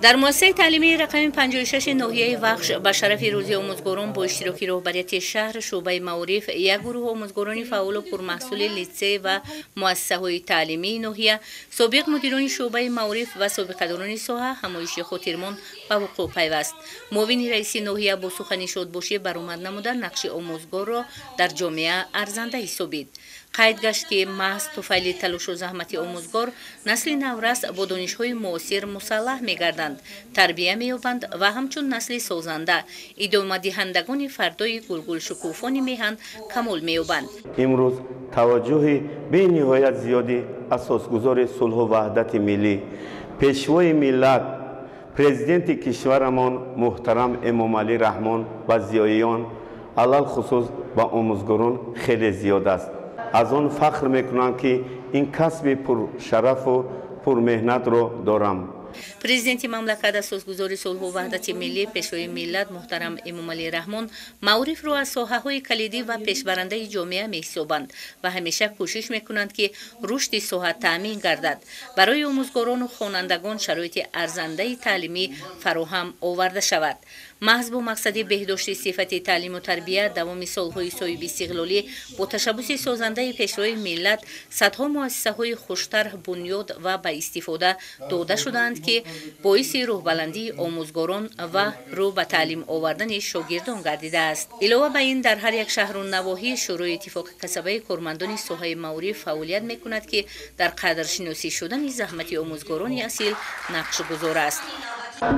Дар муассисаи таълимии рақами 56 ноҳияи Вахш ба шарафи Рӯзи омӯзгорон бо иштироки роҳбарияти шаҳр, шӯъбаи маориф, як гурӯҳ омӯзгорони фаъолу пурмаҳсули литсей ва муассисаҳои таълимии ноҳия, собиқ мудирони шӯъбаи маориф ва собиқадорони соҳа ҳамоиши хотирмон ба вуқӯъ пайваст. Муовини раиси ноҳия бо сухани шодбошӣ баромад намуда, нақши омӯзгорро дар ҷомеа арзанда ҳисобид. Қайд гашт, ки маҳз туфайли талошу заҳмати омӯзгор насли наврас бо донишҳои муосир мусаллаҳ мегарданд, тарбия меёбанд ва ҳамчун насли созанда, идомадиҳандагони фардои гулгулшукуфони меҳан камол меёбанд. Имрӯз таваҷҷӯҳи бениҳоят зиёди асосгузори сулҳу ваҳдати миллӣ, Пешвои миллат, Президенти кишварамон муҳтарам Эмомалӣ Раҳмон ба зиёиён, алалхусус ба омӯзгорон хеле зиёд аст. Аз он фахр мекунам, ки ин касби пуршарафу пурмеҳнатро дорам. Президенти мамлакат, асосгузори сулҳу ваҳдати миллӣ, Пешвои миллат муҳтарам Эмомалӣ Раҳмон маорифро аз соҳаҳои калидӣ ва пешбарандаи ҷомеа меҳисобанд ва ҳамеша кӯшиш мекунанд, ки рушди соҳа таъмин гардад, барои омӯзгорону хонандагон шароити арзандаи таълимӣ фароҳам оварда шавад. Маҳз бо мақсади беҳдошти сифати таълиму тарбия давоми солҳои соҳибистиқлолӣ бо ташаббуси созандаи Пешвои миллат садҳо муассисаҳои хуштарҳ бунёд ва ба истифода дода шудаанд, ки боиси рӯҳбаландии омӯзгорон ва рӯ ба таълим овардани шогирдон гардидааст. Илова ба ин, дар ҳар як шаҳру навоҳӣ Шӯрои иттифоқи касабаи кормандони соҳаи маориф фаъолият мекунад, ки дар қадршиносӣ шудани заҳмати омӯзгорони асил нақшгузор аст.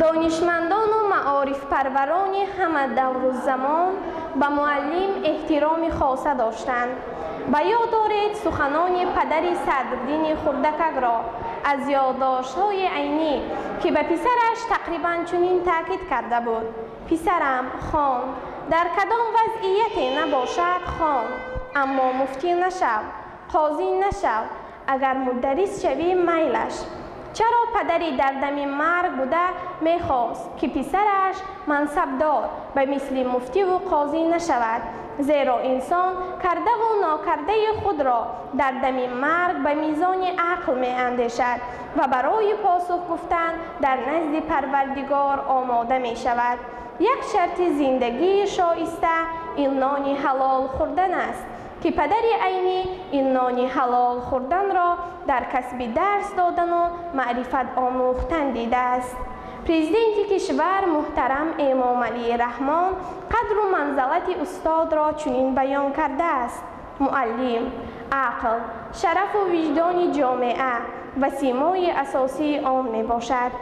Донишмандону маорифпарварони ҳама давру замон ба муаллим эҳтироми хоса доштанд. Ба ёд доред суханони падари Садриддини Хурдакакро аз ёддоштҳои Айнӣ, ки ба писараш тақрибан чунин таъкид карда буд: «Писарам, хон, дар кадом вазъияте набошад, хон, аммо муфтӣ нашав, қозӣ нашав, агар мударрис шавӣ, майлаш». Чаро падари дар дами марг буда мехост, ки писараш мансабдор ба мисли муфтиву қозӣ нашавад? Зеро инсон кардаву нокардаи худро дар дами марг ба мизони ақл меандешад ва барои посух гуфтан дар назди Парвардигор омода мешавад. Як шарти зиндагии шоиста ин нони ҳалол хӯрдан аст, ки падари Айнӣ ин нони ҳалол хӯрданро дар касби дарс додану маърифат омӯхтан дидааст. Президенти кишвар муҳтарам Эмомалӣ Раҳмон қадру манзалати устодро чунин баён кардааст: «Муаллим ақл, шарафу виҷдони ҷомеа ва симои асосии он мебошад».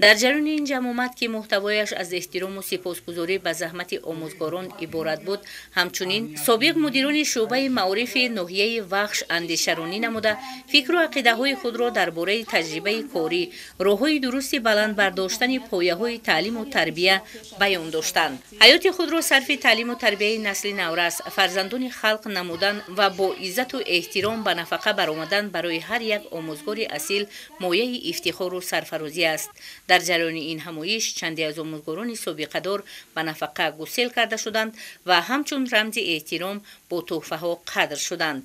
Дар ҷараёни ин ҷамъомад, ки муҳтавояш аз эҳтирому сипосгузорӣ ба заҳмати омӯзгорон иборат буд, ҳамчунин собиқ мудирони шӯъбаи маорифи ноҳияи Вахш андешаронӣ намуда, фикру ақидаҳои худро дар бораи таҷрибаи корӣ, роҳҳои дурусти баланд бардоштани пояҳои таълиму тарбия баён доштанд. Ҳаёти худро сарфи таълиму тарбияи насли наврас, фарзандони халқ намудан ва бо иззату эҳтиром ба нафақа баромадан барои ҳар як омӯзгори асил мояи ифтихору сарфарозӣ аст. Дар ҷараёни ин ҳамоиш чанде аз омӯзгорони собиқадор ба нафақа гусел карда шуданд ва ҳамчун рамзи эҳтиром бо тӯҳфаҳо қадр шуданд.